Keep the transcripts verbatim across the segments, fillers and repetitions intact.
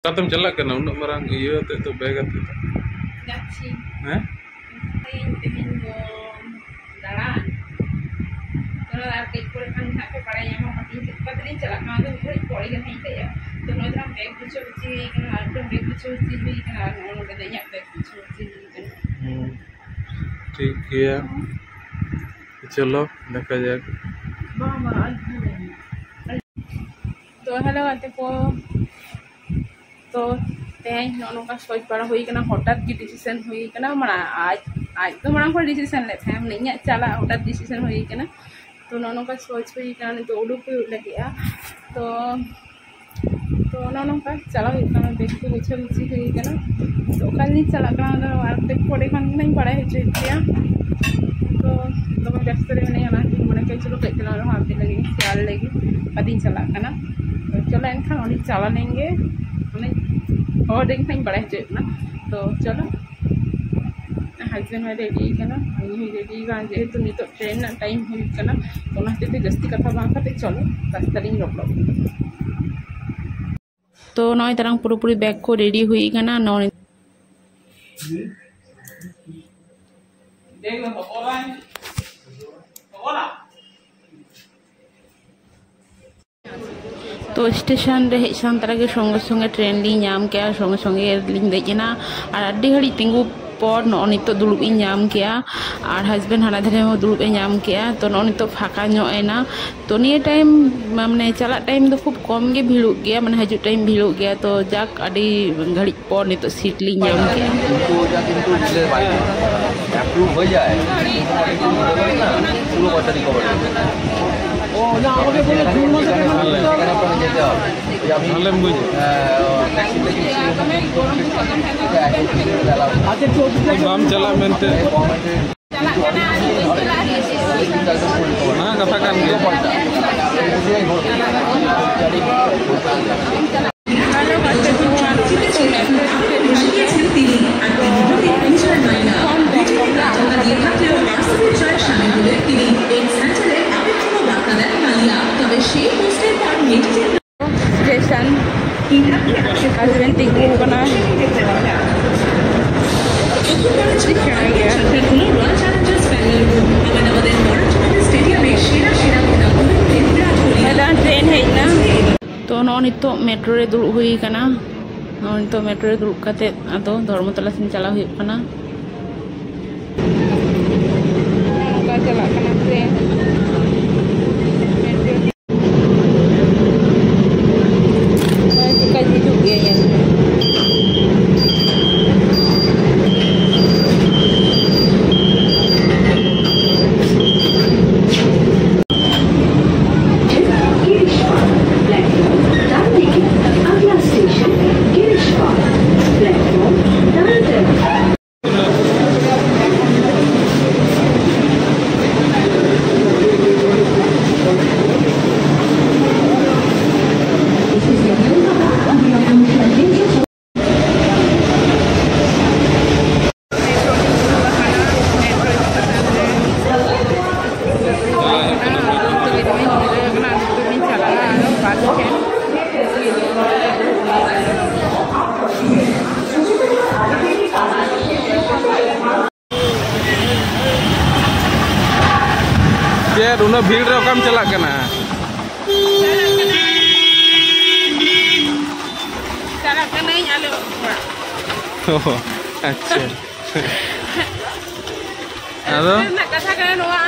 ᱚᱠᱟᱛᱮᱢ ᱪᱟᱞᱟᱜ ᱠᱟᱱᱟ ᱩᱱᱟᱹᱜ ᱢᱟᱨᱟᱝ ᱤᱭᱟᱹ ᱟᱛᱮᱫ ᱫᱚ, ᱵᱮᱜᱽ ᱟᱛᱮᱫ ᱫᱚ? ᱡᱟᱹᱯᱥᱤ᱾ ᱦᱮᱸ? ᱛᱮᱦᱮᱧ, ᱛᱮᱦᱮᱧ ᱫᱚ ᱫᱟᱬᱟᱱ᱾ ᱛᱚ, ᱟᱨ ᱠᱟᱹᱡ ᱯᱚᱨᱮ ᱠᱷᱟᱱ ᱱᱟᱦᱟᱜ ᱯᱮ ᱵᱟᱲᱟᱭ ᱧᱟᱢᱟ, ᱚᱠᱟ ᱛᱮᱞᱤᱧ ᱪᱟᱞᱟᱜ ᱠᱟᱱᱟ᱾ ᱟᱫᱚ ᱢᱤᱫ ᱜᱷᱟᱹᱲᱤᱡ ᱯᱚᱨᱮ ᱜᱮ ᱱᱟᱦᱟᱜ ᱤᱧ ᱞᱟᱹᱭᱟ᱾ ᱛᱚ, ᱱᱚᱜᱼᱚᱭ ᱛᱟᱞᱟᱝ ᱵᱮᱜᱽ ᱜᱩᱪᱷᱟᱹᱣ ᱦᱚᱪᱚ ᱦᱩᱭ ᱠᱟᱱᱟ, ᱟᱨ ᱢᱤᱫᱴᱟᱝ ᱵᱮᱜᱽ ᱜᱩᱪᱷᱟᱹᱣ ᱦᱚᱪᱚ ᱦᱩᱭ ᱠᱟᱱᱟ, ᱟᱨ ᱱᱚᱜᱼᱚ ᱱᱚᱰᱮ ᱫᱚ ᱤᱧᱟᱹᱜ ᱵᱮᱜᱽ ᱜᱩᱪᱷᱟᱹᱣ ᱦᱚᱪᱚ ᱦᱩᱭ ᱠᱟᱱᱟ᱾ ᱦᱩᱸ, ᱴᱷᱤᱠ ᱜᱮᱭᱟ, ᱪᱚᱞᱚ ᱫᱮᱠᱷᱟ ᱡᱟᱠ᱾ ᱵᱟᱝ, ᱵᱟᱝ, ᱟᱨ ᱛᱚ, ᱦᱮᱞᱳ ᱜᱟᱛᱮ ᱠᱚ, ᱛᱚ ᱛᱮᱦᱮᱧ ᱱᱚᱜᱼᱚ ᱱᱚᱝᱠᱟ ᱥᱚᱪ ᱵᱟᱲᱟ ᱦᱩᱭ ᱠᱟᱱᱟ, ᱦᱚᱴᱟᱛ ᱜᱮ ᱰᱤᱥᱤᱥᱮᱱ ᱦᱩᱭ ᱠᱟᱱᱟ, ᱢᱟᱱᱮ ᱟᱡ, ᱟᱡ ᱫᱚ ᱢᱟᱲᱟᱝ ᱠᱷᱚᱱ ᱰᱤᱥᱤᱥᱮᱱ ᱞᱮᱫ ᱛᱟᱦᱮᱸ, ᱢᱟᱱᱮ ᱤᱧᱟᱹᱜ ᱪᱟᱞᱟᱜ ᱦᱚᱴᱟᱛ ᱰᱤᱥᱤᱥᱮᱱ ᱦᱩᱭ ᱠᱟᱱᱟ᱾ ᱛᱚ ᱱᱚᱜᱼᱚ ᱱᱚᱝᱠᱟ ᱥᱚᱪ ᱦᱩᱭ ᱠᱟᱱᱟ, ᱱᱤᱛᱚᱜ ᱩᱰᱩᱠ ᱦᱩᱭᱩᱜ ᱞᱟᱹᱜᱤᱫᱼᱟ᱾ ᱛᱚ, ᱛᱚ ᱱᱚᱜᱼᱚ ᱱᱚᱝᱠᱟ ᱪᱟᱞᱟᱣ ᱦᱩᱭᱩᱜ ᱠᱟᱱᱟ, ᱵᱮᱜᱽ ᱠᱚ ᱜᱩᱪᱷᱟᱹ ᱜᱩᱪᱷᱤ ᱦᱩᱭ ᱠᱟᱱᱟ᱾ ᱛᱚ ᱚᱠᱟ ᱨᱮᱞᱤᱧ ᱪᱟᱞᱟᱜ ᱠᱟᱱᱟ, ᱚᱱᱟ ᱫᱚ ᱟᱨ ᱠᱟᱹᱡ ᱯᱚᱨᱮ ᱠᱷᱚᱱ ᱜᱮᱞᱤᱧ ᱵᱟᱲᱟᱭ ᱦᱚᱪᱚᱭᱮᱫ ᱯᱮᱭᱟ᱾ ᱛᱚ ᱫᱚᱢᱮ ᱵᱮᱥᱛᱚ ᱨᱮ ᱢᱮᱱᱟᱹᱧᱟ, ᱚᱱᱟ ᱠᱷᱟᱹᱛᱤᱨ ᱢᱚᱱᱮ ᱠᱮᱫ ᱪᱚᱞᱚ ᱠᱟᱹᱡ ᱪᱟᱞᱟᱣ ᱨᱮᱦᱚᱸ ᱟᱯᱮ ᱞᱟᱹᱜᱤᱫ ᱤᱧ ᱥᱮᱭᱟᱨ ᱞᱮᱜᱮ, ᱚᱠᱟ ᱛᱮᱞᱤᱧ ᱪᱟᱞᱟᱜ ᱠᱟᱱᱟ᱾ ᱛᱚ ᱪᱚᱞᱚ ᱮᱱᱠᱷᱟᱱ ᱚᱸᱰᱮ ᱪᱟᱞᱟᱣ ᱞᱮᱱ ᱜᱮ, ᱢᱟᱱᱮ ᱦᱚᱨ ᱨᱮᱜᱮ ᱱᱟᱜ ᱤᱧ ᱵᱟᱲᱟᱭ ᱦᱚᱪᱚᱭᱮᱫ ᱵᱚᱱᱟ᱾ ᱛᱚ ᱪᱚᱞᱚ, ᱦᱟᱡᱵᱮᱱᱰ ᱦᱚᱸᱭ ᱨᱮᱰᱤ ᱠᱟᱱᱟ, ᱤᱧ ᱦᱚᱸᱧ ᱨᱮᱰᱤ ᱠᱟᱱᱟ, ᱡᱮᱦᱮᱛᱩ ᱱᱤᱛᱚᱜ ᱴᱨᱮᱱ ᱨᱮᱱᱟᱜ ᱴᱟᱭᱤᱢ ᱦᱩᱭᱩᱜ ᱠᱟᱱᱟ, ᱚᱱᱟ ᱦᱚᱛᱮᱡ ᱛᱮ ᱡᱟᱹᱥᱛᱤ ᱠᱟᱛᱷᱟ ᱵᱟᱝ ᱠᱟᱛᱮ ᱪᱚᱞᱚ ᱨᱟᱥᱛᱟ ᱨᱤᱧ ᱨᱚᱯᱚᱲᱚᱜ ᱠᱟᱱᱟ᱾ ᱛᱚ ᱱᱚᱜᱼᱚᱭ ᱛᱟᱨᱟᱝ ᱯᱩᱨᱟᱹᱯᱩᱨᱤ ᱵᱮᱜᱽ ᱠᱚ ᱨᱮᱰᱤ ᱦᱩᱭ ᱠᱟᱱᱟ᱾ ᱱᱚᱜᱼᱚᱭ ᱛᱚ ᱥᱴᱮᱥᱚᱱ ᱨᱮ ᱦᱮᱡ ᱥᱟᱶ ᱛᱚᱨᱟ ᱜᱮ ᱥᱚᱸᱜᱮ ᱥᱚᱸᱜᱮ ᱴᱨᱮᱱ ᱞᱤᱧ ᱧᱟᱢ ᱠᱮᱜᱼᱟ, ᱥᱚᱸᱜᱮ ᱥᱚᱸᱜᱮ ᱞᱤᱧ ᱫᱮᱡ ᱮᱱᱟ᱾ ᱟᱨ ᱟᱹᱰᱤ ᱜᱷᱟᱹᱲᱤᱡ ᱛᱤᱸᱜᱩ ᱯᱚᱨ ᱱᱚᱜᱼᱚᱭ ᱱᱤᱛᱚᱜ ᱫᱩᱲᱩᱵ ᱤᱧ ᱧᱟᱢ ᱠᱮᱜᱼᱟ᱾ ᱟᱨ ᱦᱟᱡᱵᱮᱱᱰ ᱦᱟᱱᱟ ᱫᱷᱟᱨᱮ ᱦᱚᱸ ᱫᱩᱲᱩᱵ ᱮ ᱧᱟᱢ ᱠᱮᱜᱼᱟ᱾ ᱛᱚ ᱱᱚᱜᱼᱚᱭ ᱱᱤᱛᱚᱜ ᱯᱷᱟᱸᱠᱟ ᱧᱚᱜ ᱮᱱᱟ᱾ ᱛᱚ ᱱᱤᱭᱟᱹ ᱴᱟᱭᱤᱢ, ᱢᱟᱱᱮ ᱪᱟᱞᱟᱜ ᱴᱟᱭᱤᱢ ᱫᱚ ᱠᱷᱩᱵ ᱠᱚᱢ ᱜᱮ ᱵᱷᱤᱲᱚᱜ ᱜᱮᱭᱟ, ᱢᱟᱱᱮ ᱦᱤᱡᱩᱜ ᱴᱟᱭᱤᱢ ᱵᱷᱤᱲᱚᱜ ᱜᱮᱭᱟ᱾ ᱛᱚ ᱡᱟᱠ, ᱟᱹᱰᱤ ᱜᱷᱟᱹᱲᱤᱡ ᱯᱚᱨ ᱱᱤᱛᱚᱜ ᱥᱤᱴ ᱞᱤᱧ ᱧᱟᱢ ᱠᱮᱜᱼᱟ᱾ ᱠᱤᱱᱛᱩ ᱚᱱᱟ ᱠᱤᱱᱛᱩ ᱰᱤᱞᱮ ᱵᱟᱭ ᱦᱩᱭᱩᱜᱼᱟ᱾ অ্যাপ্রুভ হয়ে যায়, কিন্তু তোমার একটু পুরো পয়সা রিকভার হবে। ও, না, আমাকে বলে জুন মাসে এখানে, এখানে আপনার যেতে হবে। ওই আপনি, ভালো বুঝি। আহ, ট্যাক্সি থেকে আচ্ছা, একটু অফিসে ᱵᱟᱢ ᱪᱟᱞᱟᱜ ᱢᱮᱱᱛᱮ᱾ ᱜᱚᱵᱷᱚᱨᱱᱢᱮᱱᱴ ᱨᱮ ᱚᱱᱟ ᱠᱟᱛᱷᱟ ᱠᱟᱱ ᱜᱮᱭᱟ᱾ স্টেশন। ᱦᱟᱡᱵᱮᱱᱰ ᱛᱤᱸᱜᱩ ᱠᱟᱱᱟ᱾ ᱟᱹᱰᱤ ᱥᱮᱬᱟ ᱜᱮᱭᱟ᱾ ᱢᱮᱞᱟᱱ ᱴᱨᱮᱱ ᱦᱮᱡ ᱮᱱᱟ᱾ ᱛᱚ, ᱱᱚᱜᱼᱚᱭ ᱱᱤᱛᱚᱜ ᱢᱮᱴᱨᱳ ᱨᱮ ᱫᱩᱲᱩᱵ ᱦᱩᱭ ᱠᱟᱱᱟ᱾ ᱱᱚᱜᱼᱚᱭ ᱱᱤᱛᱚᱜ ᱢᱮᱴᱨᱳ ᱨᱮ ᱫᱩᱲᱩᱵ ᱠᱟᱛᱮ ᱟᱫᱚ ᱫᱷᱚᱨᱢᱚᱛᱚᱞᱟ ᱥᱮᱱ ᱪᱟᱞᱟᱣ ᱦᱩᱭᱩᱜ ᱠᱟᱱᱟ᱾ ᱱᱚᱝᱠᱟ ᱪᱟᱞᱟᱜ ᱠᱟᱱᱟ ᱴᱨᱮᱱ᱾ ᱢᱮᱴᱨᱳ᱾ ᱱᱚᱜᱼᱚᱭ ᱪᱮᱫᱠᱟ ᱦᱤᱡᱩᱜ ᱜᱮᱭᱟ, ᱧᱮᱞ ᱯᱮ᱾ प्लेटफॉर्म डालने के अगला स्टेशन गिरीश पार्क, प्लेटफॉर्म डाल कर। ᱪᱮᱫ ᱩᱱᱟᱹᱜ ᱵᱷᱤᱲ ᱨᱮ ᱚᱠᱟᱢ ᱪᱟᱞᱟᱜ ᱠᱟᱱᱟ? ᱪᱟᱞᱟᱜ ᱠᱟᱹᱱᱟᱹᱧ ᱟᱞᱮ ᱚᱲᱟᱜ᱾ ᱚ, ᱟᱪᱪᱷᱟ᱾ ᱟᱫᱚ? ᱨᱮᱱᱟᱜ ᱠᱟᱛᱷᱟ ᱠᱟᱱᱟ ᱱᱚᱣᱟ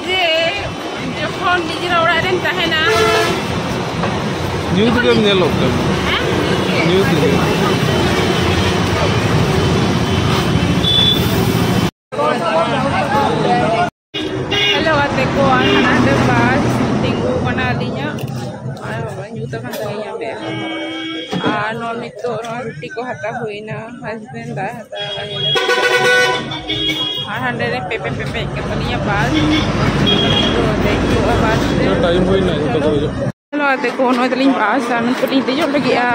ᱡᱮ ᱡᱚᱠᱷᱚᱱ ᱱᱤᱡᱮᱨᱟᱜ ᱚᱲᱟᱜ ᱨᱮᱢ ᱛᱟᱦᱮᱱᱟ, ᱧᱩᱛ ᱜᱮᱢ ᱧᱮᱞᱚᱜ ᱠᱟᱱᱟ᱾ ᱦᱮᱸ? ᱧᱩᱛ ᱜᱮ᱾ ᱦᱮᱞᱳ ᱜᱟᱛᱮ ᱠᱚ, ᱟᱨ ᱦᱟᱱᱟ ᱦᱟᱸᱰᱮ ᱵᱟᱥ ᱛᱤᱸᱜᱩ ᱠᱟᱱᱟ ᱟᱹᱞᱤᱧᱟᱜ, ᱟᱨ ᱧᱩᱛ ᱟᱠᱟᱱ ᱛᱟᱹᱞᱤᱧᱟ ᱵᱮᱜᱽ᱾ ᱟᱨ ᱱᱚᱣᱟ ᱱᱤᱛᱚᱜ ᱱᱚᱣᱟ ᱨᱩᱴᱤ ᱠᱚ ᱦᱟᱛᱟᱣ ᱦᱩᱭᱱᱟ, ᱦᱟᱡᱵᱮᱱᱰ ᱫᱟᱜ ᱦᱟᱛᱟᱣ ᱠᱟᱫᱟ᱾ ᱟᱨ ᱦᱟᱸᱰᱮ ᱨᱮ ᱯᱮᱯᱮ ᱯᱮᱯᱮᱡ ᱠᱟᱱ ᱛᱟᱹᱞᱤᱧᱟ ᱵᱟᱥ᱾ ᱱᱤᱛᱚᱜ ᱫᱮᱡ ᱦᱩᱭᱩᱜᱼᱟ ᱵᱟᱥ ᱨᱮ᱾ ᱴᱟᱭᱤᱢ ᱦᱩᱭᱱᱟ, ᱡᱚᱛᱚ ᱠᱚ ᱦᱤᱡᱩᱜ᱾ ᱦᱮᱞᱳ ᱜᱟᱛᱮ ᱠᱚ, ᱱᱚᱜᱼᱚᱭ ᱛᱟᱹᱞᱤᱧ ᱵᱟᱥ, ᱟᱨ ᱱᱤᱛᱚᱜ ᱞᱤᱧ ᱫᱮᱡᱚᱜ ᱞᱟᱹᱜᱤᱫᱼᱟ᱾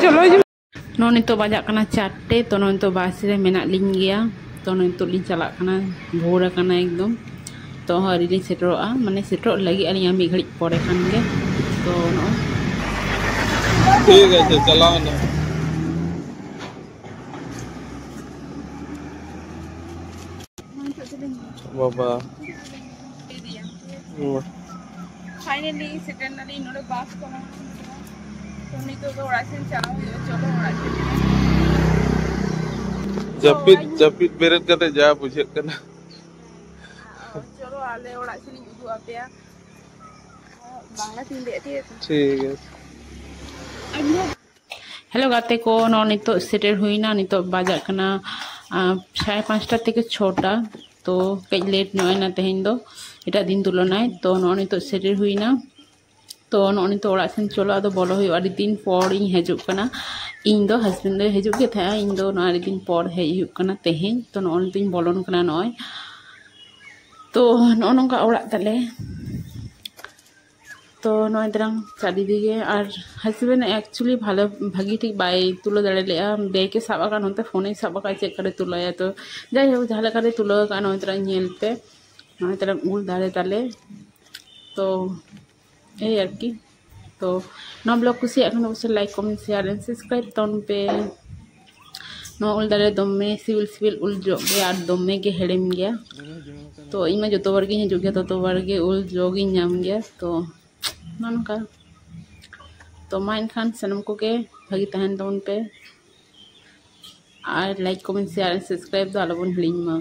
ᱪᱚᱞᱚ ᱦᱤᱡᱩᱜ᱾ ᱱᱚᱜᱼᱚᱭ ᱱᱤᱛᱚᱜ ᱵᱟᱡᱟᱜ ᱠᱟᱱᱟ ᱪᱟᱨᱴᱮ᱾ ᱛᱚ, ᱱᱚᱜᱼᱚᱭ ᱱᱤᱛᱚᱜ ᱵᱟᱥ ᱨᱮ ᱢᱮᱱᱟᱜ ᱞᱤᱧ ᱜᱮᱭᱟ᱾ ᱛᱚ, ᱱᱚᱜᱼᱚᱭ ᱱᱤᱛᱚᱜ ᱞᱤᱧ ᱪᱟᱞᱟᱜ ᱠᱟᱱᱟ, ᱵᱷᱳᱨ ᱟᱠᱟᱱᱟ ᱮᱠᱫᱚᱢ᱾ ᱛᱚ ᱦᱚᱸ ᱟᱹᱣᱨᱤ ᱞᱤᱧ ᱥᱮᱴᱮᱨᱚᱜᱼᱟ, ᱢᱟᱱᱮ ᱥᱮᱴᱮᱨᱚᱜ ᱞᱟᱹᱜᱤᱫ ᱟᱹᱞᱤᱧ ᱟᱨ ᱢᱤᱫ ᱜᱷᱟᱹᱲᱤᱡ ᱯᱚᱨᱮ ᱠᱷᱟᱱ ᱜᱮ᱾ ᱛᱚ ᱱᱚᱜᱼᱚᱭ ᱴᱷᱤᱠ ᱟᱪᱷᱮ, ᱪᱟᱞᱟᱣ ᱮᱱᱟ᱾ ᱵᱟᱵᱟ᱾ ᱯᱷᱟᱭᱱᱟᱞᱤ ᱥᱮᱴᱮᱨ ᱱᱟᱞᱤᱧ ᱱᱚᱰᱮ ᱵᱟᱥ ᱠᱚ ᱵᱟᱝ ᱛᱟᱦᱮᱸ ᱠᱟᱱᱟ᱾ ᱛᱚ ᱱᱤᱛᱚᱜ ᱫᱚ ᱚᱲᱟᱜ ᱥᱮᱱ ᱪᱟᱞᱟᱣ ᱦᱩᱭᱩᱜᱼᱟ᱾ ᱪᱚᱞᱚ ᱚᱲᱟᱜ ᱥᱮᱱ᱾ ᱡᱟᱹᱯᱤᱫ, ᱡᱟᱹᱯᱤᱫ ᱵᱮᱨᱮᱫ ᱠᱟᱛᱮ ᱡᱟ ᱵᱩᱡᱷᱟᱹᱜ ᱠᱟᱱᱟ᱾ ᱪᱚᱞᱚ ᱟᱞᱮ ᱚᱲᱟᱜ ᱥᱮᱱᱤᱧ ᱩᱫᱩᱜ ᱟᱯᱮᱭᱟ᱾ ᱵᱟᱝᱞᱟ ᱛᱤᱧ ᱞᱟᱹᱭᱮᱫ ᱛᱟᱦᱮᱸ᱾ ᱴᱷᱤᱠ ᱟᱪᱷᱮ᱾ ᱦᱮᱞᱳ ᱜᱟᱛᱮ ᱠᱚ, ᱱᱚᱜᱼᱚᱭ ᱱᱤᱛᱚᱜ ᱥᱮᱴᱮᱨ ᱦᱩᱭᱱᱟ᱾ ᱱᱤᱛᱚᱜ ᱵᱟᱡᱟᱜ ᱠᱟᱱᱟ, ᱟᱸ, ᱥᱟᱲᱮ ᱯᱟᱸᱪᱴᱟ ᱛᱷᱮᱠᱮ ᱪᱷᱚᱴᱟ᱾ ᱛᱚ ᱠᱟᱹᱡ ᱞᱮᱴ ᱧᱚᱜ ᱮᱱᱟ ᱛᱮᱦᱮᱧ ᱫᱚ, ᱮᱴᱟᱜ ᱫᱤᱱ ᱛᱩᱞᱚᱱᱟᱭ᱾ ᱛᱚ ᱱᱚᱜᱼᱚᱭ ᱱᱤᱛᱚᱜ ᱥᱮᱴᱮᱨ ᱦᱩᱭᱱᱟ᱾ ᱛᱚ ᱱᱚᱜᱼᱚᱭ ᱱᱤᱛᱚᱜ ᱚᱲᱟᱜ ᱥᱮᱱ ᱪᱚᱞᱚ, ᱟᱫᱚ ᱵᱚᱞᱚ ᱦᱩᱭᱩᱜᱼᱟ᱾ ᱟᱹᱰᱤ ᱫᱤᱱ ᱯᱚᱨ ᱤᱧ ᱦᱤᱡᱩᱜ ᱠᱟᱱᱟ᱾ ᱤᱧ ᱫᱚ ᱦᱟᱥᱵᱮᱱᱰ ᱫᱚᱭ ᱦᱤᱡᱩᱜ ᱜᱮ ᱛᱟᱦᱮᱸᱜᱼᱟ, ᱤᱧ ᱫᱚ ᱱᱚᱣᱟ ᱟᱹᱰᱤ ᱫᱤᱱ ᱯᱚᱨ ᱦᱮᱡ ᱦᱩᱭᱩᱜ ᱠᱟᱱᱟ ᱛᱮᱦᱮᱧ᱾ ᱛᱚ ᱱᱚᱜᱼᱚᱭ ᱱᱤᱛᱚᱜ ᱤᱧ ᱵᱚᱞᱚᱱ ᱠᱟᱱᱟ ᱱᱚᱜᱼᱚᱭ᱾ ᱛᱚ ᱱᱚᱜᱼᱚ ᱱᱚᱝᱠᱟ ᱚᱲᱟᱜ ᱛᱟᱞᱮ᱾ ᱛᱚ ᱱᱚᱜᱼᱚᱭ ᱛᱟᱨᱟᱝ ᱪᱟᱹᱰᱤ ᱫᱤᱜᱮ ᱟᱨ ᱦᱟᱥᱵᱮᱱᱰ actually ᱵᱷᱟᱞᱮ, ᱵᱷᱟᱹᱜᱤ ᱴᱷᱤᱠ ᱵᱟᱭ ᱛᱩᱞᱟᱹᱣ ᱫᱟᱲᱮ ᱞᱮᱜᱼᱟ᱾ ᱵᱮᱜᱽ ᱮ ᱥᱟᱵ ᱟᱠᱟᱫ, ᱱᱚᱛᱮ ᱯᱷᱳᱱᱮ ᱥᱟᱵ ᱟᱠᱟᱫ, ᱪᱮᱫ ᱠᱟᱨᱮ ᱛᱩᱞᱟᱹᱣᱟᱭᱟ᱾ ᱛᱚ ᱡᱟᱭᱦᱳᱠ, ᱡᱟᱦᱟᱸ ᱞᱮᱠᱟᱨᱮ ᱛᱩᱞᱟᱹᱣ ᱟᱠᱟᱫ, ᱱᱚᱜᱼᱚᱭ ᱛᱟᱨᱟᱝ ᱧᱮᱞ ᱯᱮ, ᱱᱚᱜᱼᱚᱭ ᱛᱟᱨᱟᱝ ᱩᱞ ᱫᱟᱨᱮ ᱛᱟᱞᱮ᱾ ᱛᱚ ᱮᱭ ᱟᱨᱠᱤ᱾ ᱛᱚ ᱱᱚᱣᱟ ᱵᱞᱚᱜ ᱠᱩᱥᱤᱭᱟᱜ ᱠᱷᱟᱱ ᱚᱵᱚᱥᱥᱳᱭ like, comment, share and subscribe ᱛᱟᱵᱚᱱ ᱯᱮ᱾ ᱱᱚᱣᱟ ᱩᱞ ᱫᱟᱨᱮ ᱫᱚᱢᱮ ᱥᱤᱵᱤᱞ ᱥᱤᱵᱤᱞ ᱩᱞ ᱡᱚᱜ ᱜᱮᱭᱟ ᱟᱨ ᱫᱚᱢᱮ ᱜᱮ ᱦᱮᱲᱮᱢ ᱜᱮᱭᱟ᱾ ᱛᱚ ᱤᱧ ᱢᱟ ᱡᱚᱛᱚ ᱵᱟᱨ ᱜᱤᱧ ᱦᱤᱡᱩᱜ ᱜᱮᱭᱟ, ᱛᱚᱛᱚ ᱵᱟᱨ ᱜᱮ ᱩᱞ ᱡᱚ ᱜᱤᱧ ᱧᱟᱢ ᱜᱮᱭᱟ᱾ ᱛᱚ ᱱᱚᱜᱼᱚ ᱱᱚᱝᱠᱟ᱾ ᱛᱚ ᱢᱟ ᱮᱱᱠᱷᱟᱱ ᱥᱟᱱᱟᱢ ᱠᱚᱜᱮ ᱵᱷᱟᱹᱜᱤ ᱛᱟᱦᱮᱱ ᱛᱟᱵᱚᱱ ᱯᱮ᱾ ᱟᱨ like, comment, share and subscribe ᱫᱚ ᱟᱞᱚᱵᱚᱱ ᱦᱤᱲᱤᱧ ᱢᱟ᱾